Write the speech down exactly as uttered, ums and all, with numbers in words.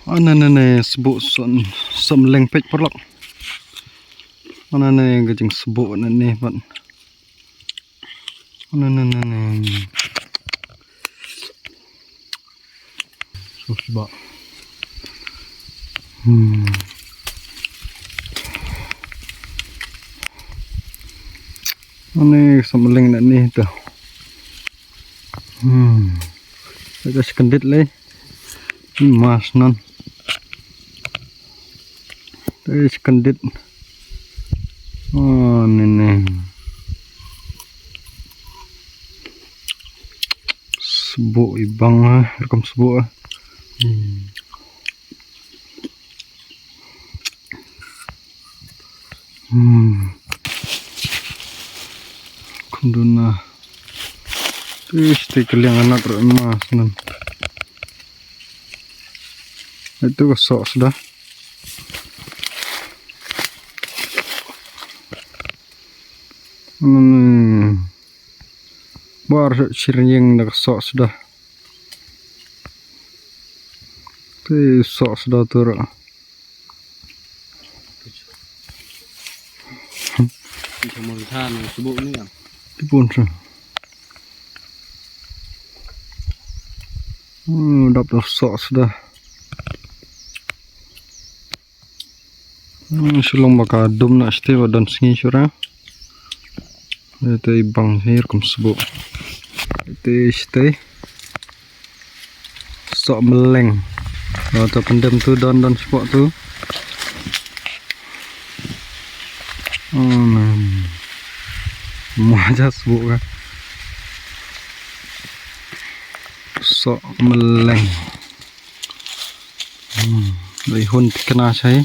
Ana ne ne sbu son som leng pek paralok. Ana ne ga jing sbu ne ne ban. Ana ne ne ne. Susba. Hmm. Ani samling na ni tu. Hmm. Ada sekendit leh. Ini mas nan. Ada sekendit. Oh, ni ni. Sbu ibang ah, rukom sbu ah. Hmm. Hmm. Kunduna. Ih, ti keliang anak rak emas nan. Itu ka sok sudah. Hmm. Bar siriang da ka sok sudah. Ti sok sudah tu rak. Ti pun sa. Hmm, dap da sok sudah. Hmm, sulung baka dum na siti wa don sngi sura. Ito ibang sir kum sbu. Ito siti. Sok meleng. Wa to pendem tu don don spot tu. Hmm. Maja sbu ka. Sok meleng. Hmm. Lei hun tikna sai.